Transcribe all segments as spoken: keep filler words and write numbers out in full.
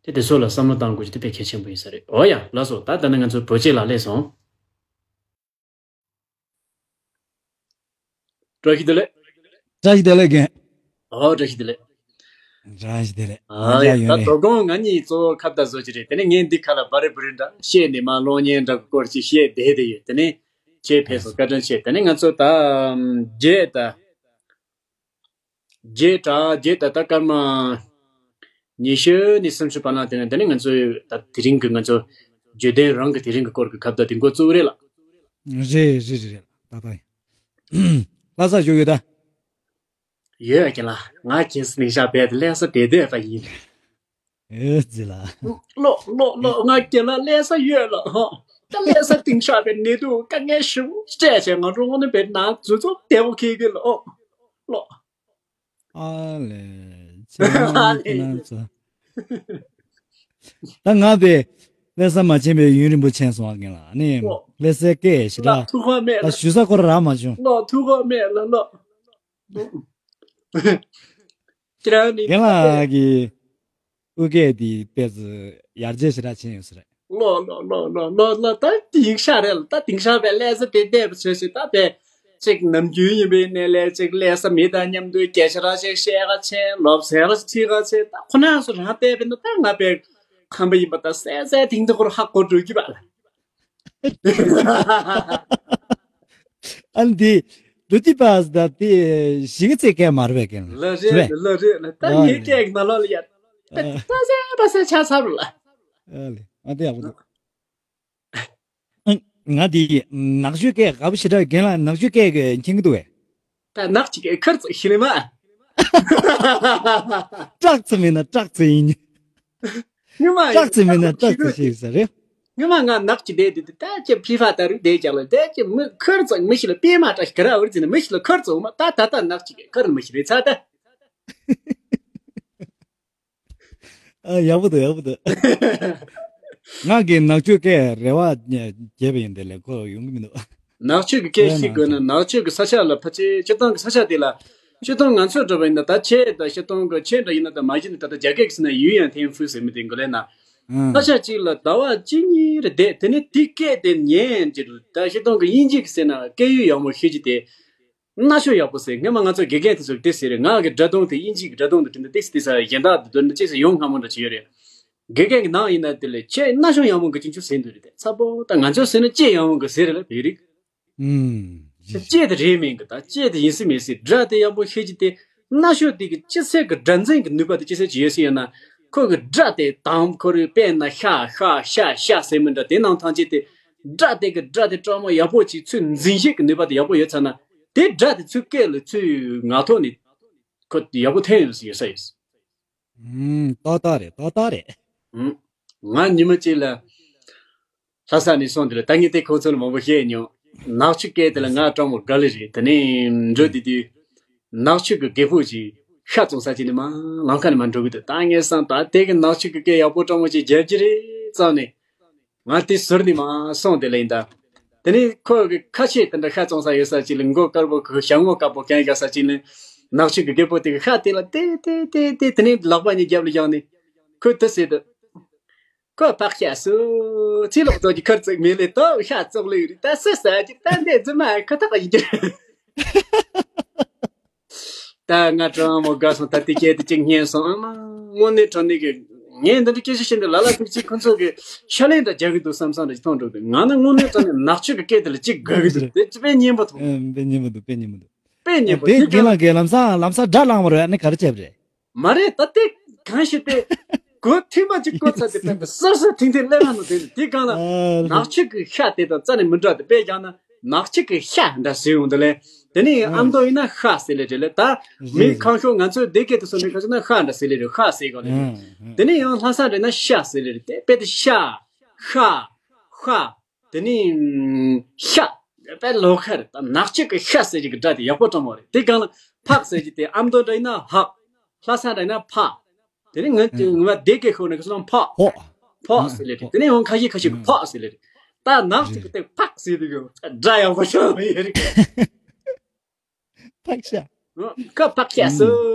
དེ་དེ་ཚོ་ལ་བསམ་བློ་བཏང་དགོས་རྒྱུ་དེ་དཔེ་གལ་ཆེན་པོ་ཡིན་ས་རེད། འོ་ཡ་ལགས་སོ། ད་ད་ནི་ང་ཚོ་བོད་སྐད་ལ་སླེབས་སོང་། བཀྲ་ཤིས་བདེ་ལེགས། བཀྲ་ཤིས་བདེ་ལེགས་རྒན། ཨོ་བཀྲ་ཤིས་བདེ་ལེགས། བཀྲ་ཤིས་བདེ་ལེགས། ཨ་ཡ་ད་དོ་དགོང་ང་གཉིས་གཙོ་བོ་ཁ་བརྡ་བཟོ་གི་རེད། དེ་ནས་ངས་འདི་ཁ་ལ་བ་རི་བུ་རི་འདྲ་བཤད་ནས་མ་གློག་བརྙན་འདྲ་གི་སྐོར་ཅིག་བཤད་བསྡད་དེ་ཡོད། དེ་ནས་ཁྱེད་ཕེབས་སོང་། བཀའ་དྲིན་ཆེ། དེ་ནས་ང་ཚོ་ད་རྒྱས་ད། རྒྱས་ད་རྒྱས་ད་ད་སྐར་མ་ཉི་ཤུ་ནས་སུམ་ཅུ་བར་ན། དེ་ནས་དེ་ནས་ང་ཚོས་ད་དེ་རིང་གི་ང་ཚོ་བརྗོད་དོན་རང་གི་དེ་རིང་གི་སྐོར་གི་ཁ་བརྡ་དེ་འགོ་བཙུགས་རེད་ལ། རེད་རེད་རེད་རེད། ད་ད་ཡིན། ལྷ་ས་བཞུགས་ཡོད་ད། ཡོད་ཀྱི་ལ། ང་ཁྱེད་སྙིང་ཤ་བས་ལྷ་ས་བསྡད་བསྡད་པ་ཡིན། ཨེ་ཙི་ལ། ལོ་ལོ་ལོ་ང་ཁྱེད་ལ་ལྷ་ས་ཡོད་ལ་ཧོ། ད་ལྷ་ས་སྟེང་ཤ་བས་ནད་དུག་དཀའ་ངལ་ཞིག་སྤྲད་བྱས། ང་རང་ངོ་ནས་བས་ན་ཙུ་ཙུ་བདེ་བོ་ཁེལ་གི་ལ་ཨོ། ལོ། ཨ་ལེ། ཨ་ལེ། ཁྱེད་རང་ཚོ། ད་ང་བས་ལྷ་ས་མ་ཕྱིན་པའི་ཡུན་རིང་པོ་ཕྱིན་སོང་བ་ངེས་ལ་ནི། ལོ། ལྷ་སའི་སྐད་ཞེ་ལ་དྲག་ཐུག་ཧ་མེད་ད་ལ། ཞུ་ས་ཁོ་ར་མ་བྱུང་། ལོ་ཐུག་ཧ་མེད་ལ་ལོ། ཁྱེད་རང་ནི། རྒན་ལགས་ཀྱི་ཨུ་སྐད་འདི་དཔེ་ཚོ་ཡར་རྒྱས་ཞེ་དྲག་ཕྱིན་ཡོད་ས་རེད། ལོ་ལོ་ལོ་ལོ་ལོ་ལོ། ད་དེང་ཤ་རེད་ལ། ད་དེང་ཤ་བས་ལྷ་ས་དེ་བསྡད་པ་བྱོས་ཤིག་ད་བས་ཅིག་ནམ་རྒྱུན་ཡིན་པའི་ནས་ལས་ཅིག་ལྷ་ས་མི་དང་མཉམ་དུ་སྐད་ཆ་ར་ཅིག་བཤད་ག་ཆེན་ལོབ་ཟེར་ར་ཅིག་ཁྲིད་ག་ཆེན། ད་ཁོ་ན་སུ་རང་བསྡད་པའི་ན་ད་ང་བས་ཁམས་པ་ཡིན་པ་ད་སད་སད་དེང་དུ་ཁོར་ཧ་གོ་འགྲོ་གི་པ་ལ། ཨ་ནི་འདི་འགྲོ་དུས་པ་ད་དེ་ཞིག་ཚེ་སྐད་མ་རེད་པས་ཀྱང་། ལ་རེད་ལ་རེད་ལ། ད་ངའི་སྐད་ཀྱི་ནང་ལོགས་ལ་ཡ། ད་ད་སེ་པ་སེ་ཆ་ཚར་ལ། ཨ་ལེ་ཨ་དེ་ཡག་པོ་འདུག་ང་དེ་ནག་ཆུ་སྐད་དགའ་པོ་ཞེ་དྲག་རྒན་ལགས་ནག་ཆུ་སྐད་ཀྱི་མཁྱེན་གི་འདུག་བས། ད་ནག་ཆུ་སྐད་ཁར་ཙག་ཤི་ལེ་མ། སྐྲག་ཚེ་མིན་ན་སྐྲག་ཚེ་ཡིན། སྔོན་མ་སྐྲག་ཚེ་མིན་ན་སྐྲག་ཚེ་ཤེས་ས་རེད། སྔོན་མ་ང་ནག་ཆུ་བསྡད་དུས་ད་ཅི་ཕི་ཧྥ་ད་རུ་བསྡད་ཀྱང་ལ་ད་ཅི་མི་ཁར་ཙག་མི་ཤི་ལ་པེ་མ་སྐྲག་ག་ར་བར་ཙི་ན་མི་ཤི་ལ་ཁར་ཙག་འོ་མ། ད་ད་ད་ནག་ཆུ་སྐད་ཁར་མི་ཤི་རེད་ཚ་ད། ཨ་ཡག་པོ་འདུག་ཡག་པོ་འདུག་ང་གི་ནག་ཆུ་སྐད་རེ་བ་རྒྱས་པ་ཡིན་དེ་ལས་ཁོ་ཡོང་གི་མི་འདུག་ནག་ཆུ་གི་སྐད་ཤེས་དགོས་ན་ནག་ཆུ་གི་ས་ཆ་ལ་ཕལ་ཆེར་སྤྱིར་བཏང་གི་ས་ཆ་དེ་ལ། སྤྱིར་བཏང་ང་ཚོ་འགྲོ་བ་ཡིན་ན་ད་ཆེ་ད་སྤྱིར་བཏང་གི་ཆེ་འདྲ་ཡིན་ན་ད་མ་གཞི་ནས་ད་ལྟ་རྒྱ་སྐད་ཀྱི་ཟེར་ན་ཡུས་ཡང་ཐེན་ཧྥུ་ཟེར་མི་དེ་འགོ་ལས་ན། ས་ཆ་གཅིག་ལ་ཟླ་བ་གཅིག་གཉིས་རེ་བསྡད་དེ་ནས་དེ་སྐད་དེ་ཉན་གྱི་རུ་ད་སྤྱིར་བཏང་གི་དབྱིན་ཇི་གི་ཟེར་ན་སྐད་ཡུས་ཡག་མོ་ཤེས་ཀྱི་དེ། གནའ་ཤོག་ཡག་པོ་ཟེར། སྔོན་མ་ང་ཚོ་དགེ་རྒན་དེ་ཚོར་དེ་ཟེར་རེད། ང་གི་སྒྲ་གདངས་དེ་དབྱིན་ཇི་གི་སྒྲ་གདངས་དེ་དྲན་དུ་ཏིག་ཙམ་ཏིག་ཙམ་གཞན་དག་དེ་དོན་དུ་ཅི་ཟེར་ཡོང་སྔ་མོ་འདྲ་ཅིག་ཡོད་རེད། དགེ་རྒན་གྱི་ནང་ཡིན་ན་དེ་ལས་ཁྱེད་གནའ་ཤོག་ཡག་མོ་གི་ཅིག་ཅུ་ཟེར་འདུག་རེད་དེ་ཚ་པོ། ད་ང་ཚོ་ཟེར་ན་ལྕེ་ཡག་མོ་གི་ཟེར་རེད་བོད་རིགས། ལྕེ་དེ་རེད་མིན་གི་ད་ལྕེ་དེ་ཡིན་སྲིད་མེད་སྲིད་སྒྲ་དེ་ཡག་པོ་ཤེས་ཀྱི་དེ། གནའ་ཤོག་དེ་གི་ཅི་ཟེར་གི་སྒྲ་འཛིན་གི་ནུས་པ་དེ་ཅི་ཟེར་ཅི་ཡོད་སྲིད་ཡོད་ན། ཁོ་གི་སྒྲ་དེ་དང་ཁོ་རི་དཔེར་ན་ཤ་ཤ་ཤ་ཤ་ཟེར་མི་འདྲ་དེ་ནང་ཐང་ཆད་དེ། སྒྲ་དེ་གི་སྒྲ་དེ་སྤྲང་མོ་ཡག་པོ་ཅིག་ཚུར་འཛིན་ཤེས་གི་ནུས་པ་དེ་ཡག་པོ་ཡོད་ཚར་ན། དེ་སྒྲ་དེ་ཚུར་སྐད་ལ་ཚུར་ངག་ཐོག་ནས་ཁོ་ཡག་པོ་ཐོན་ཡོད་ས་ཡོད་ས་ཡོད། ཨུམ། ཏག་ཏག་རེད་ཏག་ཏག་རེད། ཨུམ། ང་ཉི་མ་གཅིག་ལ་ལྷ་ས་ནས་སོང་དེ་ལ་ད་ངས་དེ་ཁོང་ཚོ་ལ་མང་པོ་བཤད་མྱོང་། ནག་ཆུ་སྐད་དེ་ལ་ང་སྤྲང་མོ་དགའ་ལེ་རེད། དེ་ནས་འགྲོ་དུས་དུས་ནག་ཆུ་གི་རྒད་པོ་ཅིག་ཤ་བཙོང་ས་ཅིག་ནས་མར་ལམ་ཁ་ནས་མར་འགྲོ་གི་འདུག་ད་ངས་བསམ་ད་དེ་གི་ནག་ཆུ་གི་སྐད་ཡག་པོ་སྤྲང་མོ་ཅིག་རྒྱབ་ཀྱི་རེད་བསམ་ནས། ང་དེ་ཟུར་ནས་མར་སོང་དེ་ལ་ཡིན་ད། དེ་ནས་ཁོ་གི་ཁ་ཤས་དེ་འདྲ་ཤ་བཙོང་ས་ཡོད་ས་ཅིག་ལ་མགོ་དཀར་པོ་གི་ཞྭ་མོ་དཀར་པོ་གན་བཞག་ས་ཅིག་ལ། ནག་ཆུ་གི་རྒད་པོ་དེ་གི་ཤ་དེ་ལ་ཏེ་ཏེ་ཏེ་ཏེ་དེ་ནས་ལག་པ་གཉིས་རྒྱབ་ལ་བཞག་ནས། ཁོས་དེ་ཟེར་དུས། ཁོས་ཕག་ཤ་སུ། ཚེ་ལོག་ཚོགས་ཀྱི་ཁར་ཙིག་མེད་ལེ་ཏོ་ཤ་ཙོག་ལེ་རི་ད་སེ་ས་ཀྱི་ད་འདས་རྫུན་མ་ཁ་ཐག་ཡིན་གྱི། ད་ང་སྤྲང་མོ་དགའ་སོང་། ད་དེ་སྐད་དེ་ཅིག་སྙན་སོང་ཨ་མ། དངོས་གནས་དྲང་གནས་ཀྱི་ངས་འདི་འདྲ་སྐད་ཆ་བཤད་འདི་ལ་ལ་ཐུག་ཅིག་ཁོ་ཚོ་གི་ཤ་ལན་འདྲ་རྒྱག་གི་འདུག་བསམ་བསམ་འདྲ་ཅིག་མཐོང་འགྲོ་གི་འདུག་ང་ནི་དངོས་གནས་དྲང་གནས་ནག་ཆུ་གི་སྐད་དེ་ལ་ཅིག་དགའ་གི་འདུག་དེ་དཔེ་སྙན་པོ་མཐོང་། ཨེ་དཔེ་སྙན་པོ་འདུག་དཔེ་སྙན་པོ་འདུག་དཔེ་སྙན་པོ་འདུག་དེ་རྒན་ལགས་ཀྱིས་ལམ་སང་ལམ་སང་སྒྲ་བླངས་པ་རེད། ཨ་ནི་ག་རེ་བྱས་པ་རེད། མ་རེད་ད་དེ་གང་ཞིག་དེ། གོ་ཐོས་མ་ཅིག་གོ་ཚར་དེ་ཕན་པ་སོ་སོ་ཐིང་ཐིང་ལེ་ལ་ནོ་དེ་དེ་གང་ལ། ཨ་ནག་ཆུ་གི་ཤ་དེ་དང་རྩ་ནས་མི་འདྲ་དེ་དཔེ་ཀྱང་ན་ནག་ཆུ་གི་ཤ་འདྲ་ཟེར་ཡོང་དེ་ལས། དེ་ནས་ཨ་ཨ་མདོ་ཡིན་ན་ཤ་ཟེར་ལེ་རེད་ལེ་ད། རེད་མི་རེད། གང་ཤོག་ང་ཚོའི་སྡེ་སྐད་དུ་སོང་ནས་གང་ཤོག་ན་ཤ་འདྲ་ཟེར་ལེ་རེད། ཤ་ཟེར་གོ་ལེ་རེད། ཨ་ཨ་དེ་ནས་ཡང་ལྷ་ས་རེད་ན་ཤ་ཟེར་ལེ་རེད་དེ་དཔེ་དེ་ཤ། ཤ། ཤ། དེ་ནི། ཤ། དཔེ་ལོ་ཁ་རེད་ད། ནག་ཆུ་གི་ཤ་ཟེར་གྱི་གི་སྒྲ་དེ་ཡག་པོ་སྤྲང་མོ་རེད། དེ་གང་ལ་ཕག་ཟེར་གྱི་དེ་ཨ་མདོ་འདྲ་ཡིན་ན་ཧག་ལྷ་ས་འདྲ་ཡིན་ན་ཕག་དེ་ནི་ང་ང་སྡེ་སྐད་ཤོར་ནས་ཁ་སང་ཕག་ཕག་ཟེར་ལེ་རེད། དེ་ནི་ཡང་ཁ་ཤས་ཁ་ཤས་ཀྱི་ཕག་ཟེར་ལེ་རེད། ད་ནག་ཆུ་གི་དེ་ཕག་ཟེར་དེ་གི་སྒྲ་ཡག་པོ་སྤྲང་མོ་ཡོད་རེད། ཕག་ཤ། ཁ་ཕག་ཤ་སོ།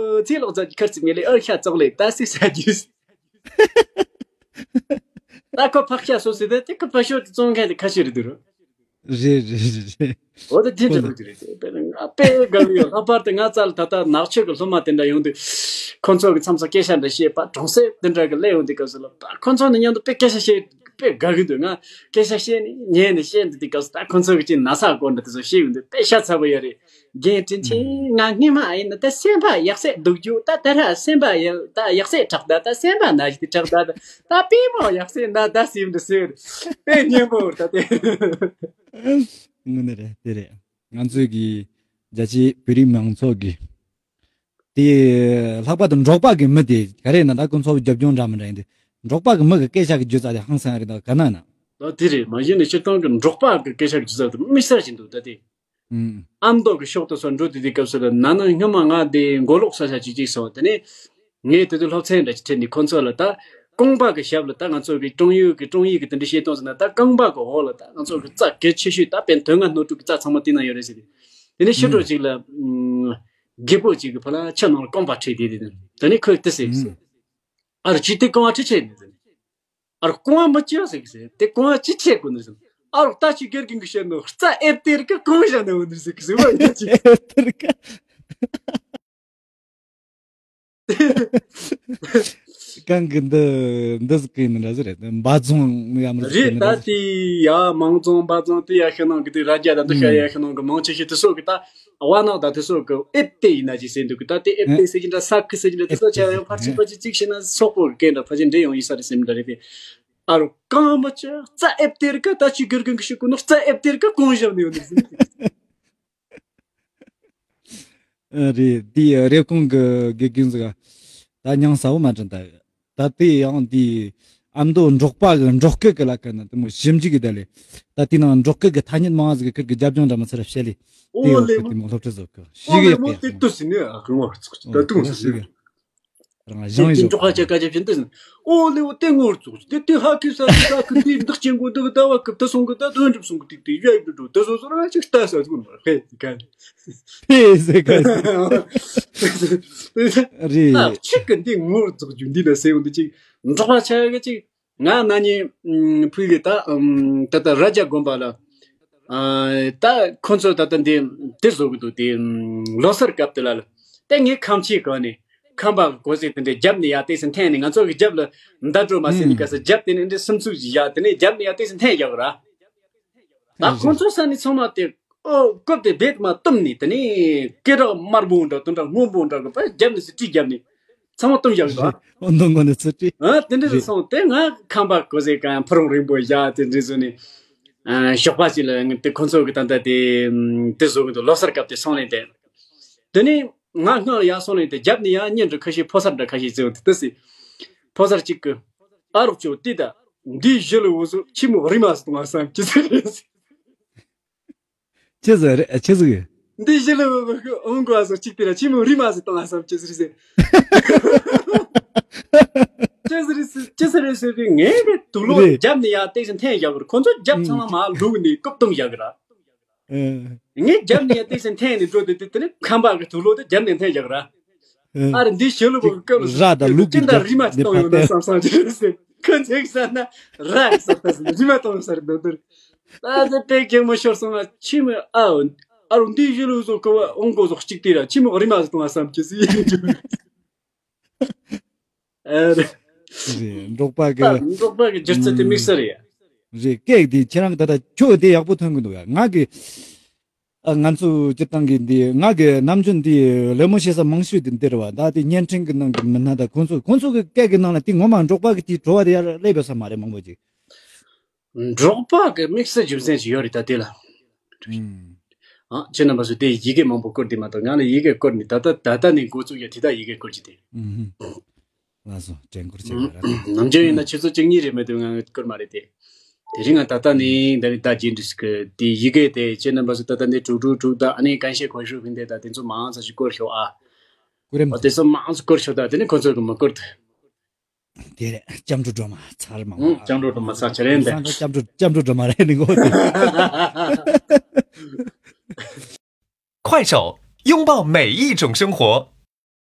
ཚེ་ལོག་ཚོགས་ཀྱི་ཁར་ཙིག་མེད་ལེ་ཨར་ཤ་ཙོག་ལེ་ད་སི་ས་རྒྱུས། ད་ཁོ་ཕག་ཤ་སོ་སོ་དེ་དེ་ཁོ་ཕག་ཤ་དེ་བཙོང་མཁན་དེ་ཁ་ཤས་རེད་འདུག་རོ། རེད་རེད་རེད་རེད། འོ་ད་དེ་འདྲ་རེད་རེད། དཔེ་ང་དཔེ་དགའ་གི་ཡོད། ལྷག་པར་དུ་ང་རྩ་ལ་ད་ལྟ་ནག་ཆུ་གི་སློབ་མ་དེ་འདྲ་ཡོང་དུས། ཁོ་ཚོ་གི་མཚམས་སུ་སྐད་ཆ་འདྲ་བཤད་པ་གྲོང་གསེབ་དེ་འདྲ་གི་སླེབས་ཡོང་དུས་སྐབས་སུ་ལ་ད་ཁོ་ཚོ་ནི་མཉམ་དུ་དཔེ་སྐད་ཆ་བཤད་དཔེ་དགའ་གི་འདུག་ང་སྐད་ཆ་བཤད་ནས་ཉན་ནས་བཤད་འདི་དུས་སྐབས་སུ་ད་ཁོ་ཚོ་གི་ཅིག་ན་ཚ་སྐོར་འདྲ་དེ་ཚོ་བཤད་གི་འདུག་དཔེ་ཤ་ཚ་པོ་ཡོད་རེད། རྒན་དྲིན་ཆེན་ང་སྔོན་མ་ཡིན་ན་ད་སེམས་པ་ཡག་སེ་སྡུག་རྒྱུ་ད་ད་ར་སེམས་པ་ཡག་ད་ཡག་སེ་དྲག་ད་ད་སེམས་པ་ན་ཞིག་དྲག་ད་ད་པི་མོ་ཡག་སེ་ན་ད་སེམས་འདི་སེ་དཔེ་སྙན་པོ་ད་དེ། དངོས་གནས་རེད་དེ་རེད། ང་ཚོས་ཀྱི་རྒྱ་ཆེའི་བོད་རིགས་མང་ཚོགས་ཀྱི་དེ་ལྷག་པར་དུ་འབྲོག་པ་གི་མི་དེ་ག་རེ་ན་ད་ཁོ་ཚོ་རྒྱབ་ལྗོངས་འདྲ་མི་འདྲ་ཡིན་དུས་འབྲོག་པ་གི་མི་གི་སྐད་ཆ་གི་སྒྱུ་རྩལ་དེ་ཧང་སང་རེད་ད་ག་ན་ན། ད་དེ་རེད། མ་གཞི་ནས་སྤྱིར་བཏང་གི་འབྲོག་པ་གི་སྐད་ཆ་གི་སྒྱུ་རྩལ་དེ་དམིགས་བསལ་ཞིག་འདུག་ད་དེ། ཨུམ། ཨ་མདོ་གི་ཕྱོགས་དུ་སོགས་འགྲོ་དུས་དུས་སྐབས་སུ་ལ་ན་ནིང་སྔོན་མ་ང་དེ་མགོ་ལོག་ས་ཆ་ཅིག་ཅིག་སོང་དེ་ནས་ངས་དེ་དུས་སློབ་ཚན་འདྲ་ཅིག་ཁྲིད་ནས་ཁོ་ཚོ་ལ་ད་རྐང་པ་གི་ཞབས་ལ་ད་ང་ཚོ་གི་ཀྲུང་ཡུལ་གི་ཀྲུང་ཡིག་གི་དེ་འདྲ་བཤད་སྟངས་ཟེར་ན་ད་རྐང་པ་གི་འོག་ལ་ད་ང་ཚོ་གི་རྩ་གལ་ཆེ་ཤོས་ད་དཔེ་དོན་ལྔ་སྣོད་དྲུག་གི་རྩ་ཚང་མ་དེ་ན་ཡོད་རེད་ཟེར་ཏེ། དེ་ནས་ཕྱི་དྲོ་ཅིག་ལ་རྒད་པོ་ཅིག་གི་ཕ་ལ་ཆུ་ནང་ལ་རྐང་པ་ཁྲིད་དེ་དེ་ནས་ཁོས་དེ་ཟེར་ཟེར། ཨ་རོ་ཅི་དེ་རྐང་པ་ཁྲིད་ཆེ་ནས་ཟེར། ཨ་རོ་རྐང་པ་མི་ཅི་ཟེར་གི་ཟེར་དེ་རྐང་པ་ཅི་ཆེ་དགོས་ནས་ཟེར། ཨ་རོ་ལྟ་ཅི་དགེ་རྒན་གི་བཤད་ནོ་རྩ་ཨེབ་དེ་རིག་གི་རྐང་བཞག་ནས་འོ་ནས་ཟེར་གི་ཟེར་བ་ཡིན་ཅིག་གང་གི་འདི་འདི་ཟིག་གི་ཡིན་འདྲ་ཟིག་རེད། འབའ་རྫོང་ཡ་མི་ཟིག་རེད། ད་དེ་ཡ་མང་རྫོང་འབའ་རྫོང་དེ་ཡ་ཤི་ནང་གི་དེ་ར་རྒྱ་དང་དེ་ཤ་ཡ་ཤི་ནང་གི་མང་ཆེ་ཤོས་དེ་སོགས་གི་ད་བ་ནག་ད་དེ་སོགས་གི་ཨེབ་དེ་ཡིན་ན་ཅི་ཟེར་འདུག་གི་ད་དེ་ཨེབ་དེ་ཟེར་གྱི་འདྲ་ས་ཁི་ཟེར་གྱི་འདྲ་དེ་ཚོ་ཆ་ཡང་ཕར་ཕྱིན་ཕར་ཕྱིན་གཅིག་བྱས་ན་སོག་པོ་གི་སྐད་འདྲ་ཕར་ཕྱིན་འདྲེ་ཡོང་ཡིན་ས་རེད་སེམས་འདྲ་རེད་པས། ཨ་རོ་གང་མ་ཆ་རྩ་ཨེབ་དེ་རིག་ག་ད་ཅི་དགེ་རྒན་གི་ཤི་གོ་ནོ་རྩ་ཨེབ་དེ་རིག་ག་གང་བཞག་ནས་ཡོང་ནས་ཟེར། རེད། དེའི་རེབ་གོང་གི་དགེ་རྒན་ཟིག་ད་མྱང་ས་བོ་མ་དྲན་ད། ད་དེ་ཡང་དེའི་ཨ་མདོ་འབྲོག་པ་གི་འབྲོག་སྐད་གི་ལ་ཁ་ན་དེ་མོ་ཞིབ་འཇུག་གི་ད་ལས་ད་དེ་ནང་འབྲོག་སྐད་གི་ཐ་སྙད་མང་ཟིག་གི་ཁུར་གི་རྒྱབ་ལྗོངས་འདྲ་མི་ཚེ་ར་བཤད་ལས་དེ་ཡོད་གི་དེ་མོ་སློབ་ཁྲིད་ཟིག་གི་ཞིག་ཡོད་དེ་མོ་དེ་ཏུ་ཟིན་ནས་ཨ་གི་ངོ་ཚོགས་ད་ཏུ་ཟིན་ནས། རང་གཞང་ཡིན་འགྲོ་ཁ་ཆ་ཀ་ཆ་བྱིན་ཏེ་ཟིན། ཨོ་ལེ་ཨོ་ཏེ་ངོར་ཙུག་ཏེ་ཏེ་ཧ་ཁི་ས་ཁི་ས་ཁི་ཏེ་འདག་ཅན་གོ་འདག་ད་བ་ཁི་ད་སོང་གི་ད་དོན་འགྲུབ་སོང་གི་ཏིག་ཏིག་ཡ་ཡི་འགྲོ་ད་སོ་སོ་རང་ཅིག་ལྟ་ས་ཟུག་ནོ་ཧེ་ཀ་ཧེ་ཟེ་ཀ་རེད། ཨ་ཅིག་གི་འདི་ངོར་ཙུག་རྒྱུ་འདི་ལ་སེ་འོ་འདི་ཅིག་འགྲོ་ཁ་ཆ་གི་ཅིག་ང་ན་ནི་ཕུལ་གི་ད་ད་ད་ར་ཇ་དགོན་པ་ལ། ད་ཁོ་ཚོ་ད་ལྟ་འདི་འདིར་བཟོ་གི་འདུག་དེ་ལོ་སར་སྐབས་དེ་ལ་ལ་དེ་ངས་ཁམས་ཆེ་ག་ནས་ཁམས་པ་གོ་ཟེ་དེ་འདྲའི་རྒྱབ་ནས་ཡ་ཏེ་སི་འཐེན་ནས་ང་ཚོ་གི་རྒྱབ་ལ་མདའ་འགྲོ་མ་ཟེར་ནས་ག་ས་རྒྱབ་དེ་ནས་འདི་སུམ་ཚུགས་ཀྱི་ཡ་དེ་ནས་རྒྱབ་ནས་ཡ་ཏེ་སི་འཐེན་རྒྱག་གི་ར། ད་ཁོ་ཚོ་ས་ནས་ཚང་མ་དེ་ཨོ་རྐུབ་དེ་བེད་མ་བཏུམ་ནས་དེ་ནས་སྐེ་རགས་དམར་པོ་འདྲ་དོན་འདྲ་སྔོན་པོ་འདྲ་གི་པ་རྒྱབ་ནས་སི་ཏྲི་རྒྱབ་ནས། ཚང་མ་བཏུམ་བཞག་གི་འདུག་ཨ། འོ་འདོན་གོ་ནས་ཚུར་ཁྲིད། ཨ་དེ་འདྲ་རེད། སོང་དེ་ང་ཁམས་པ་གོ་ཟེ་གང་ཕུ་རུང་རིང་པོ་བཞག་དེ་འདྲ་བཟོས་ནས། ཨ་ཞོགས་པ་ཅིག་ལ་ང་དེ་ཁོ་ཚོ་གི་ད་ལྟ་དེ་དེ་བཟོ་གི་འདུག་ལོ་སར་སྐབས་དེ་སོང་ལེན་དེ། དེ་ནས་ང་སྔར་ཡར་སོང་ལེན་དེ་རྒྱབ་ནས་ཡར་གཉེན་འདྲ་ཁ་ཤས་ཕོ་སར་འདྲ་ཁ་ཤས་བཟོས་འདུག་དེ་སི། ཕོ་སར་གཅིག་གི་ཨ་རོགས་ཅོ་ཏི་ད་འདིའི་གཞི་ལ་འུ་ཚོ་ཁྱི་མོ་རི་མ་སི་གཏོང་བ་བསམ་ཅི་ཟེར་རེད། ཅི་ཟིག་རེད་ཅི་ཟིག་འདི་ཞི་ལི་བུ་བུ་ཨོང་གོ་ཨ་སོ་གཅིག་དེ་ལ་ཆི་མོ་རི་མ་ཟི་བཏང་ཨ་སམ་ཅི་ཟི་རི་ཟི། ཅི་ཟི་རི་ཟི་ཅི་ཟི་རི་ཟི་རི་ངའི་རེ་དུག་ལོག་རེད། རྒྱབ་ནས་ཡར་བཏེགས་ཟིན་འཐེན་བཞག་གི་རེད། ཁོ་ཚོ་རྒྱབ་ཚང་མ་མར་ལུག་ནས་རྐུབ་བཏང་བཞག་གི་ར། ཨེ། ངས་རྒྱབ་ནས་ཡར་བཏེགས་ཟིན་འཐེན་ནས་འགྲོ་དུས་དེ་དེ་ནི་ཁམས་པ་གི་དུག་ལོག་དེ་རྒྱབ་ནས་འཐེན་བཞག་གི་ར། ཨ་རེ་འདི་ཞི་ལི་བུ་གི་སྐབས་ལ་ར་དང་ལུག་གི་ཅི་འདྲ་རི་མ་ཅི་བཏང་ཡོད་ན་བསམ་བསམ་ཅི་རེད་ཟེར། ཁོ་ཚོས་ཟ་ན་ར་ཟ་ད་ཟེར་རི་མ་བཏང་ཡོད་ས་རེད་འདོད་འདོད། ད་ཟེར་དཔེ་གད་མོ་ཤོར་སོང་ང་ཆི་མོ་ཨ་ཨ་རུ་འདི་ཞི་ལི་བཟོ་ཁོ་བ་ཨོང་གོ་ཟོ་གཅིག་དེ་ར་ཆི་མོ་རི་མ་ཟོ་གཏོང་ང་བསམ་ཅི་ཟེར་ཡིན་རྒྱུ། ཨ་རེ། རེད། འབྲོག་པ་གི། ད་འབྲོག་པ་གི་སྒྱུ་རྩལ་དེ་དམིགས་བསལ་རེད་ཡ། རེད་སྐད་དེ་ཁྱེད་རང་གི་ད་ལྟ་ཁྱོད་དེ་ཡག་པོ་ཐོན་གི་འདུག་ཡ། ང་གི། ཨ་ང་ཚོ་སྤྱིར་བཏང་གི་འདི་ང་གི་ནམ་རྒྱུན་འདི་ལད་མོ་བྱེད་ས་མང་ཤོས་དེ་འདིར་བ་ད་དེ་བརྙན་འཕྲིན་གི་ནང་གི་མི་སྣ་ད་ཁོང་ཚོ་ཁོང་ཚོ་གི་སྐད་གི་ནང་ལ་དེ་ངོ་མ་འབྲོག་པ་གི་དེ་བྲོ་བ་དེ་ཡར་སླེབས་ཡོད་ས་མ་རེད་མང་པོ་ཅིག་འབྲོག་པ་གི་དམིགས་བསལ་རྒྱུ་མཚན་ཞིག་ཡོད་རེད་ད་དེ་ལ། ཨང་། ཨ་ཁྱེད་རྣམ་པ་ཚོས་དེ་ཡི་གེ་མང་པོ་བསྐུར་དེ་མ་གཏོགས་ང་ལ་ཡི་གེ་བསྐུར་ནས་ད་ལྟ་ད་ལྟ་ནས་འགོ་བཙུགས་ཡ་དེ་ད་ཡི་གེ་བསྐུར་གྱི་དེ། ཨང་། ལགས་སོ་དྲན་སྐུལ་བྱེད་པ་ར། ནམ་རྒྱུན་ཡིན་ན་ཆུ་ཚོད་བཅུ་གཉིས་རེད་མེད་དུས་ང་བསྐུར་མ་རེད་དེ། དེ་རིང་ང་ད་ལྟ་ནས་འདི་ནས་ད་རྗེས་འདྲི་ཞིག་གི་དེ་ཡི་གེ་དེ་ཁྱེད་རྣམ་པ་ཚོས་ད་ལྟ་འདི་དྲུག་དྲུག་དྲུག་ད་ཨ་ནི་གན་ཤེས་གོ་ཤུ་བིན་དེ་ད་དེ་ཚོ་མང་ཙམ་ཞིག་བསྐུར་ཤོག་ཨ། ཀུ་རེ་མ། ཨོ་དེ་ཚོ་མང་ཙམ་བསྐུར་ཤོག་ད་དེ་ནི་ཁོ་ཚོ་གི་མི་བསྐུར་ཐུབ། དེ་རེད། སྐྱབས་འགྲོ་སྒྲོལ་མ་ཚར་མང་པོ། སྐྱབས་འགྲོ་སྒྲོལ་མ་ཚར་ཆ་རེད་འདི། སྐྱབས་འགྲོ་སྐྱབས་འགྲོ་སྒྲོལ་མ་རེད་ནི་ངོ་དེ། 快手，拥抱每一种生活。